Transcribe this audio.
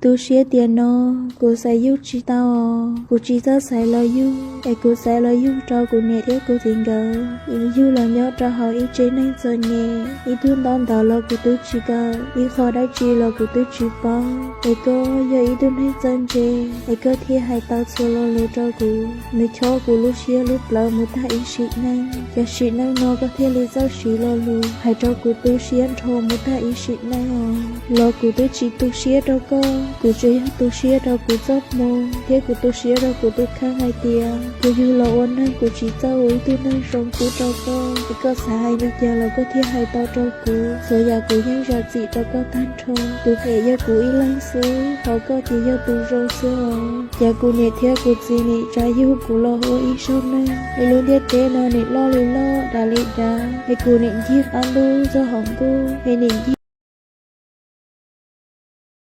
Tu siab tias no kuv xaiv yug tsis tau os. Kuv tsis txawj xaiv los yug, es kuv xaiv los yug rau kuv niam thiab kuv txiv nkawd, yug los nyob rau hauv ib tsev neeg txom nyem, ib tug ntawv ntawv los kuv twb tsis kawm, ib qho dab tsi los kuv twb tsis paub. Es koj yog ib tug neeg txawj ntse, es koj thiaj hais tau txhua lo lus rau kuv. Nws chob kuv lub siab lub plawv mus tag ib sim neej, yog sim neej no koj thiaj li txawj siv lo lus hais rau kuv tu siab nrho mus tag ib sim neej os. Los kuv twb tsis tu siab rau koj, kuv tsuas yog tu siab rau kuv txoj hmoo thiab kuv tu siab rau kuv tus kheej hais tias kuv yug los ua neeg kuv tsis txawj ua ib tug neeg zoo pub rau koj. Es koj xav hais li cas los koj thiaj hais tau rau kuv, txhua yam kuv yeej zam txim rau koj tag nrho. Tus phem yog kuv ib leeg xwb, ho koj ces yog tus zoo xwb os. Cas kuv niam thiab kuv txiv nim tsa yug kuv los ua ib zaug neeg, es lub ntiaj teb no nim loj li loj dav li dav, es kuv nim ncig qab ntuj txog hauv ntuj, es nim